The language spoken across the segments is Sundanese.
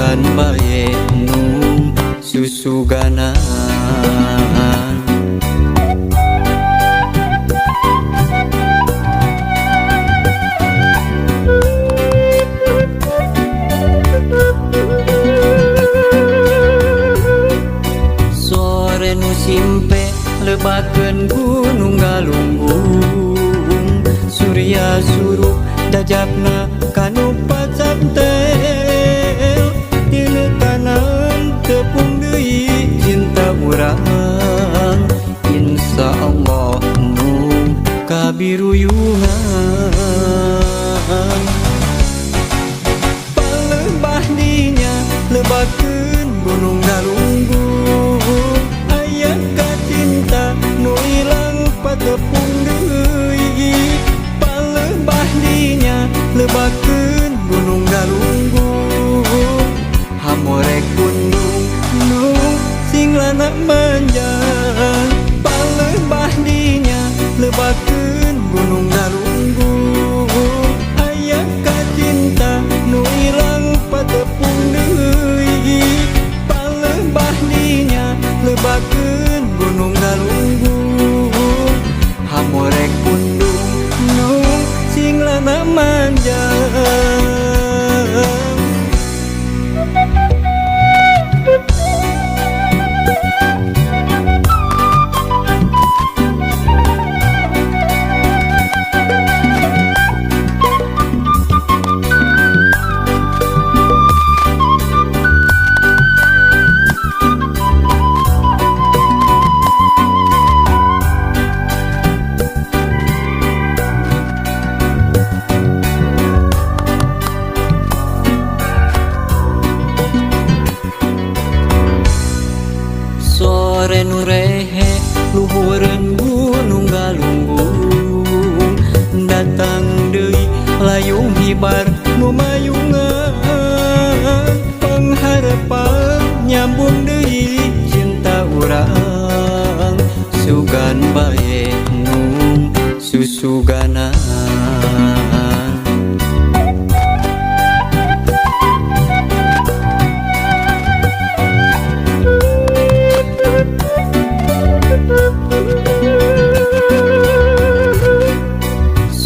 Sugan bae nung susuganan. Sore nu simpe lebakeun Gunung Galunggung. Surya surup dajapna kanu pacantel. Tiletanan tepung deui cinta urang. Insya Allah nung kabiruyungan. Palebah dinya lebakeun Gunung Galunggung. Aya kacinta nu ilang patepung deui. Palebah dinya lebakeun Gunung Galunggung. Hamorek pundung nu sing lana manjang. Palebah dinya lebakeun Gunung Galunggung. Aya kacinta nu ilang patepung deui. Palebah dinya lebakeun Gunung Galunggung. Hamorek pundung nu sing lana manjang. Sore nu rehe luhureun Gunung Galunggung. Datang deui layung hibar nu mayungan. Pangharepan nyambung deui cinta urang. Sugan bae nung susuganan.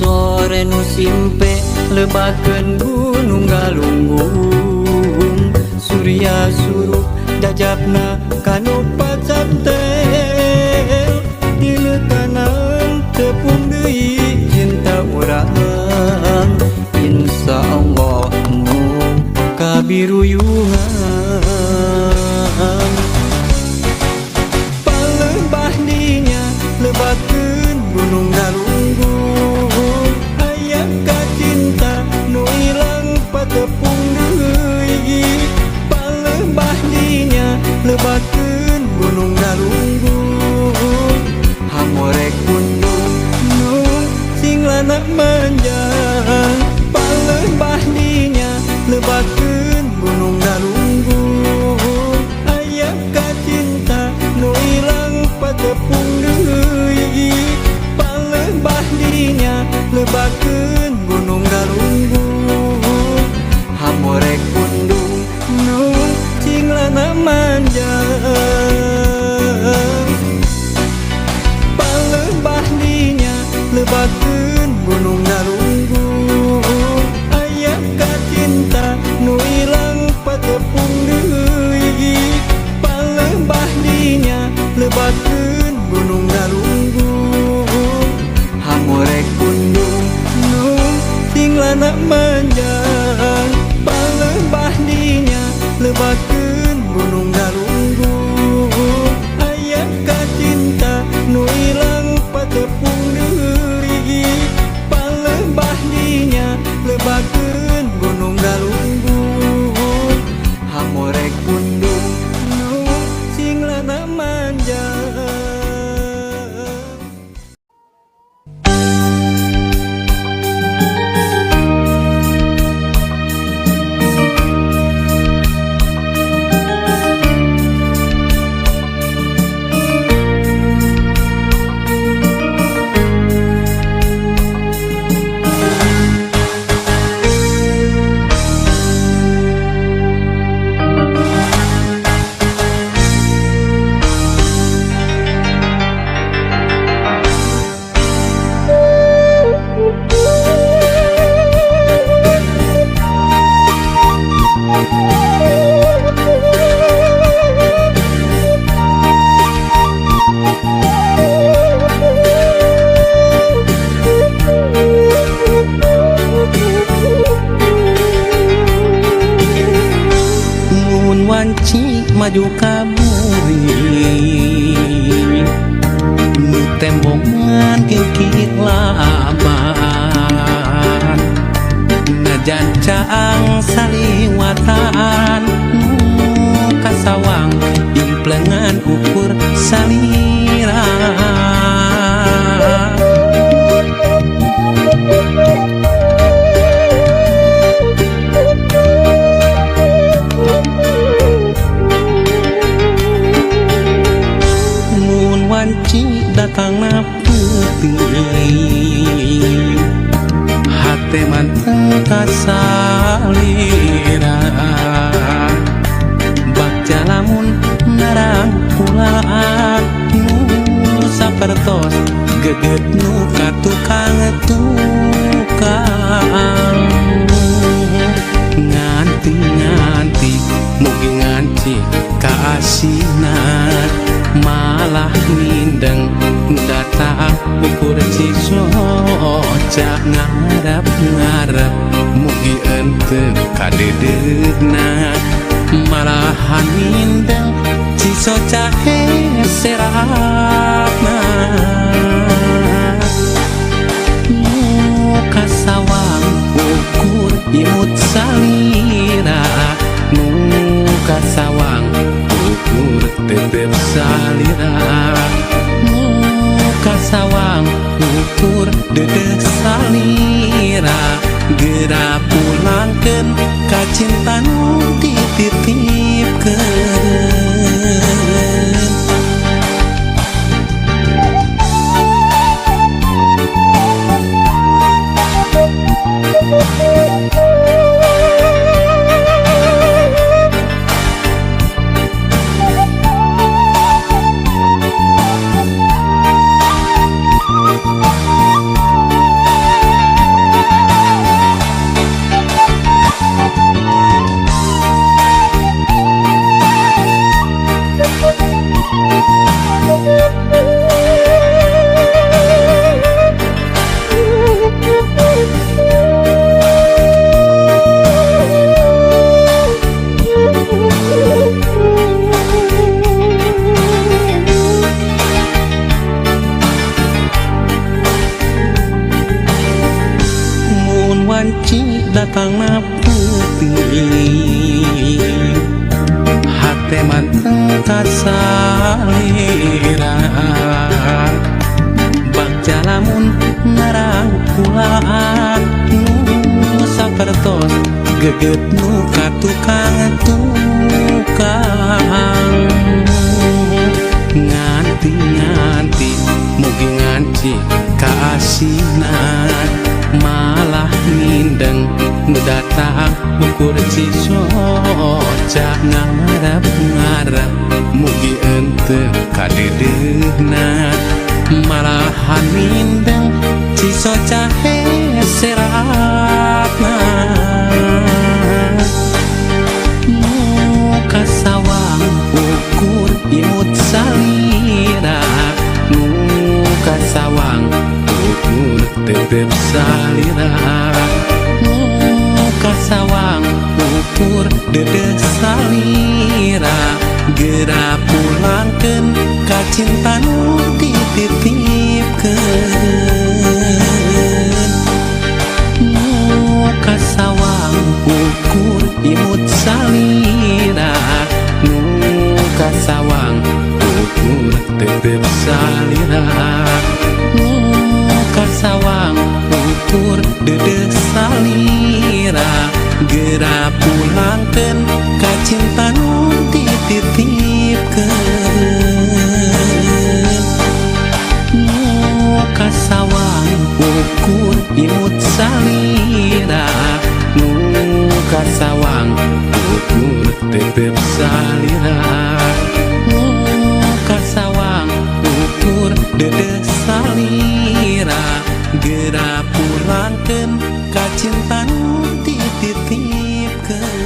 Sore nu simpe lebakeun Gunung Galunggung. Surya surup dajapna kanu pacantel. Diletanan tepung deui cinta urang. Insya Allah nung kabiruyungan. Palebah dinya lebakeun Gunung Galunggung. Aya kacinta nu ilang patepung deui. Palebah dinya lebakeun Gunung Galunggung. Hamorek pundung nu sing lana manjang. Palebah dinya lebakeun Gunung Galunggung. Aya kacinta nu ilang patepung deui. Palebah dinya lebakeun Gunung Galunggung. Hamorek pundung nu sing lana manjang. Palebah dinya lebakeun Gunung Galunggung. Aya kacinta nu ilang patepung deui. Palebah dinya lebakeun Gunung Galunggung. Hamorek pundung nu sing lana manjang. Palebah dinya lebakeun Gunung Galunggung. Aya kacinta nu ilang patepung deui. Palebah dinya lebakeun Gunung Galunggung. Hamorek pundung nu sing lana manjang. wanci maju ka buri nu tembongan kingkit laban najan caang saliwatan nu kasawang implengan ukur salira. Mun wanci datangna peuting hate manteng kasalira bagja lamun narang kulaan nu sapertos geget nu ka tukang tukang nganti nganti mugi nganti kaasinan malah mindeng datang ukur cisoca ngarep ngarep mugi ente kadedeuna malahan mindeng cisoca heseratna nu kasawang ukur imut salira nu kasawang ukur tetep salira nu kasawang ukur dedeh salira geura pulangkeun ka cinta nu dititipkeun. Wanci datangna peuting hate manteng kasalira bagja lamun narang kulaan nu sapertos geget nu ka tukang tukang nganti nganti mugi nganti kaasinan malah mindeng datang ukur cisoca ngarep ngarep mugi ente kadedeuna malahan mindeng cisoca heseratna nu kasawang ukur imut salira nu kasawang ukur tetep salira nu kasawang ukur dedeh salira geura pulangkeun ka cinta nu dititipkeun nu kasawang ukur imut salira nu kasawang ukur tetep salira nu kasawang ukur dedeh salira geura pulangkeun ka cinta nu dititipkeun nu kasawang ukur imut salira nu kasawang ukur tetep salira nu kasawang ukur dedeh salira geura pulangkeun ka cinta nu dititipkeun.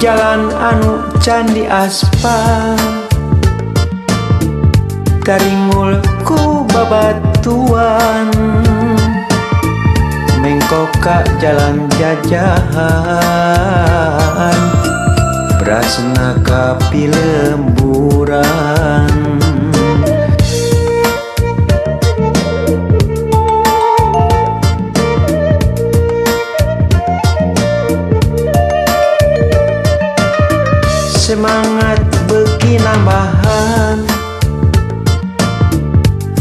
Jalan anu can diaspal taringul ku babatuan mengkok ka jalan jajahan brasna ka pilemburan. Semangat beuki nambahan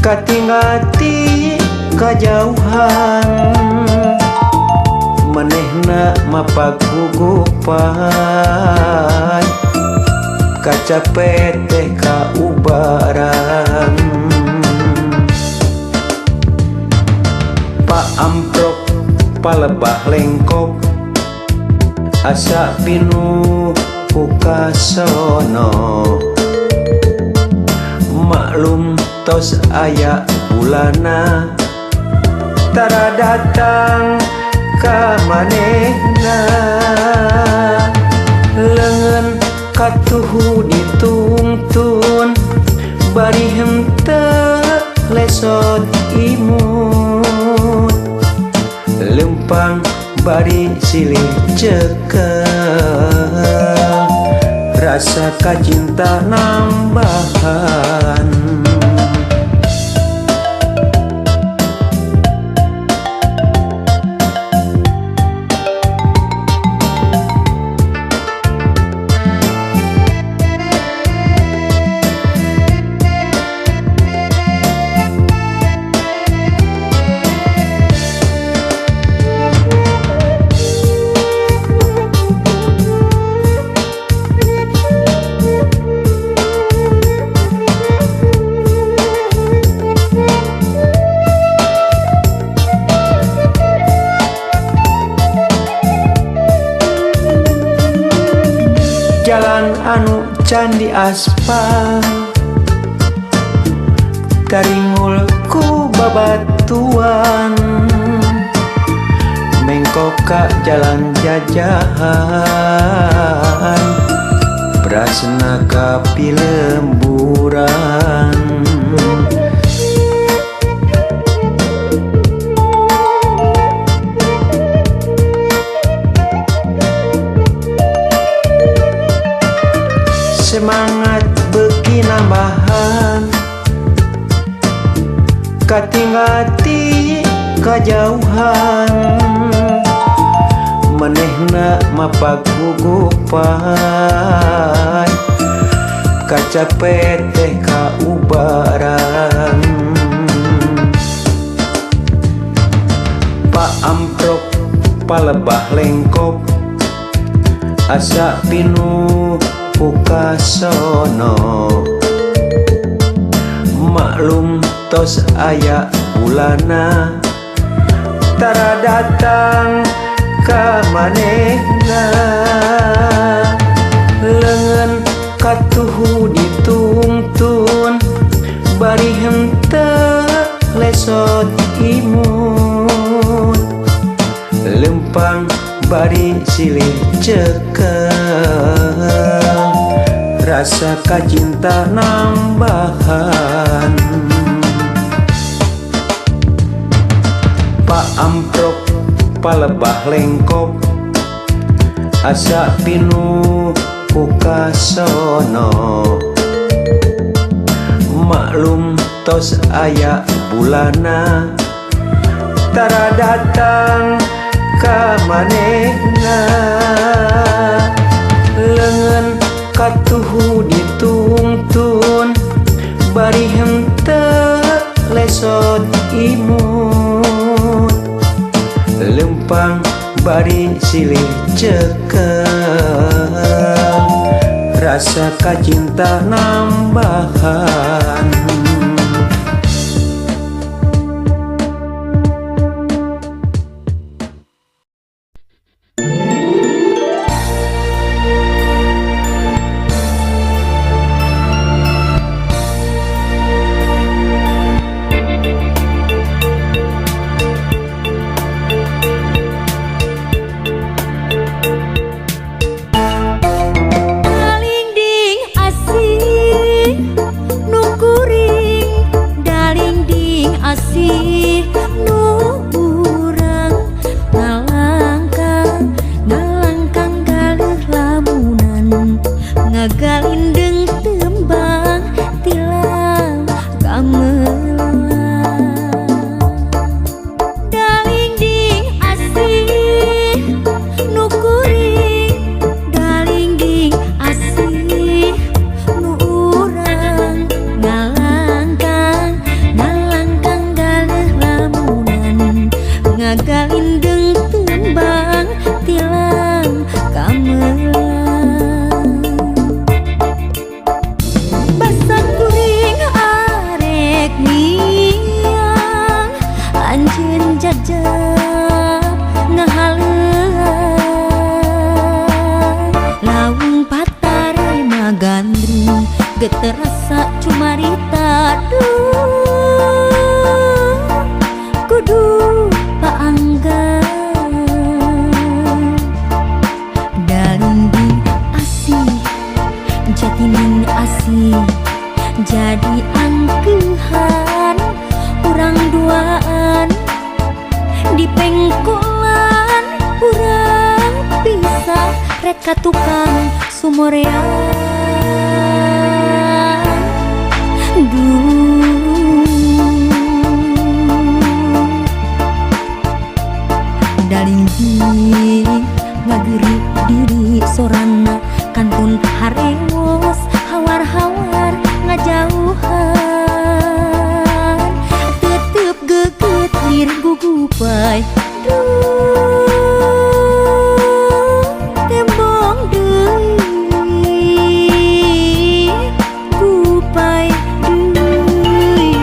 katinggal ti kajauhan manehna mapagugupan kacape teh kaubaran. Pak amprok palebah lengkok asa pinuh ku kasono maklum tos aya bulana tara datang ka manehna leungeun katuhu ditungtun bari henteu lesot imut lempang bari silih cekel rasa kacinta nambahan. Jalan anu can diaspal taringul ku babatuan mengkok ka jalan jajahan brasna ka pilemburan. Semangat beuki nambahan katinggal ti kajauhan manehna mapagugupan kacape teh kaubaran. Pak amprok palebah lengkok asa pinuh ku kasono maklum tos aya bulana tara datang ka manehna leungeun katuhu ditungtun bari henteu lesot imut lempang bari silih cekel rasa kacinta nambahan. Pak amprok palebah lengkok asa pinuh ku kasono maklum tos aya bulana tara datang ka manehna leungeun katuhu ditungtun bari henteu lesot imut lempang bari silih cekel rasa kacinta nambahan. Geter rasa cumarita duh kudu paanggan. Dalinding asih jatining asih jadi angkehan urang duaan di pengkolan urang pisah rek ka tukang sumorean. Duh dalinding ngageri diri sorana kantun harewos hawar-hawar ngajauhan tetep geget lir gugupai duh tembong deui gupai deui.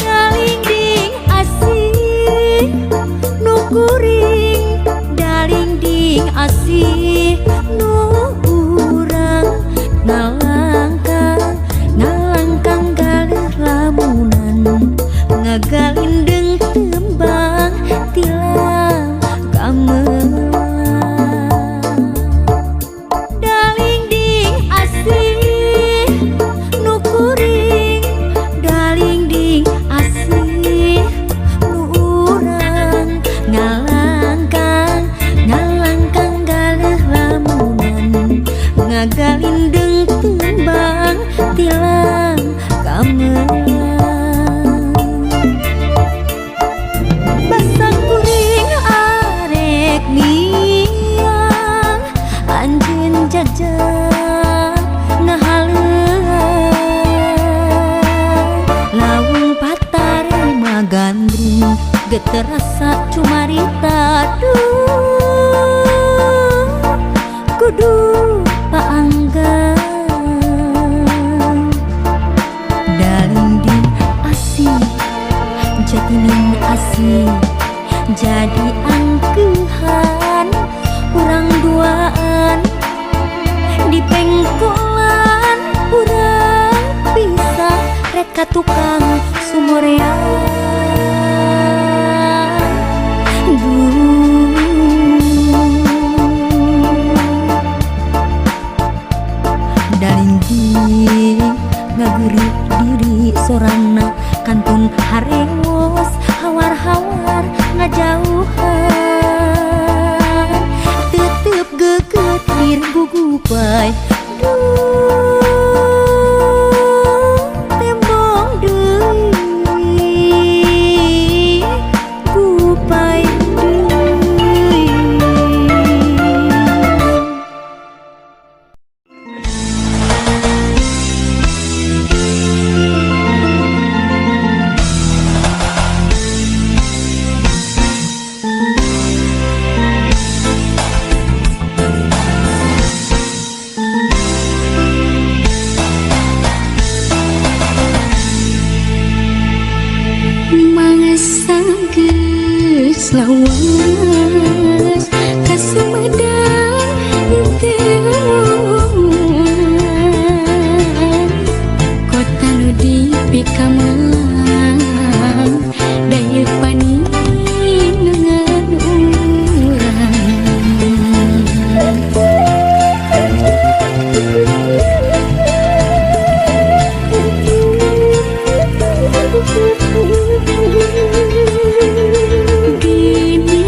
Dalinding asih nu kuring, dalinding asih nu urang ngalangkang ngalangkang galeuh lamunan ngagalindeng tembang tilang gamelan. Dalinding asih nu kuring, dalinding asih nu urang ngalangkang ngalangkang galeuh lamunan ngagalindeng tembang tilang gamelan. Basa kuring arek miang anjeun jajak ngahaleuan lawung patare magandrung geter rasa cumarita duh kudu paanggan. Dalinding asih jatining asih jadi angkehan urang duaan di pengkolan urang pisah rek ka tukang sumorean. Duh dalinding ngageri diri sorana kantun harewos hawar-hawar ngajauhan tetep geget lir gugupai duh tembong deui gupai deui. Mangsa geus lawas ka Sumedang teu kota nu dipikamelang daya paninengan urang. Gini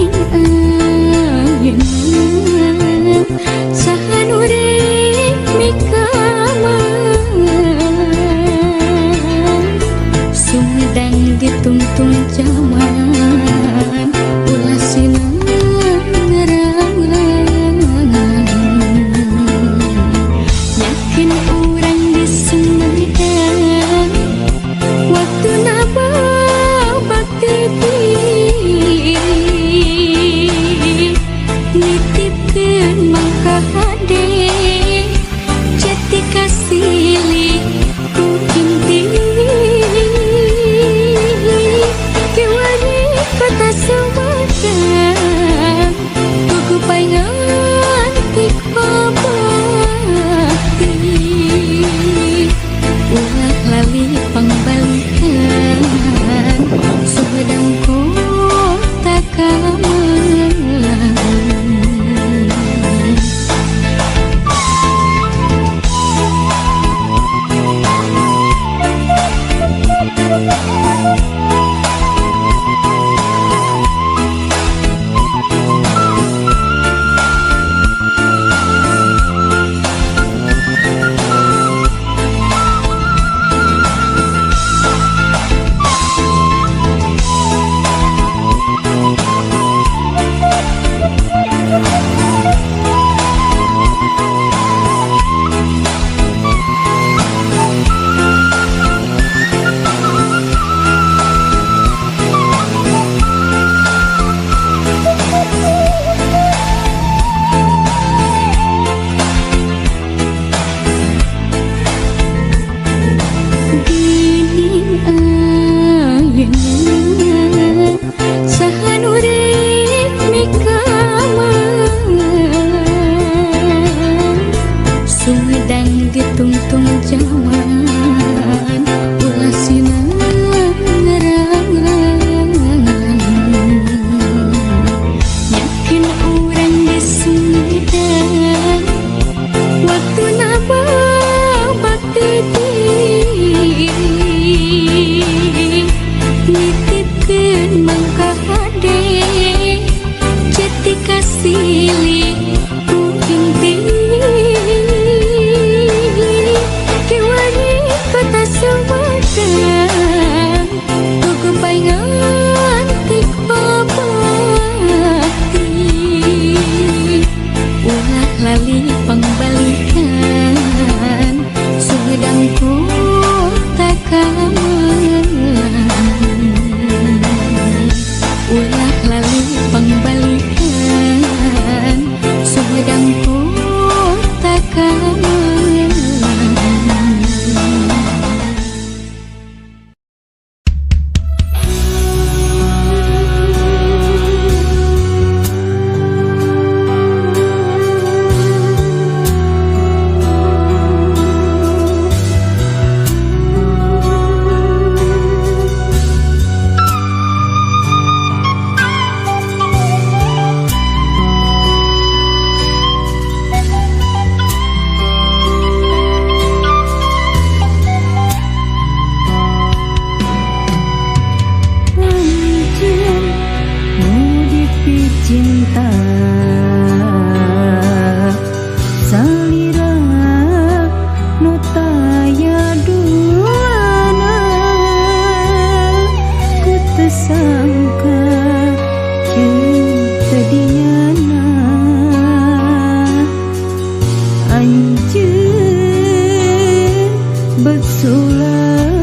Deui.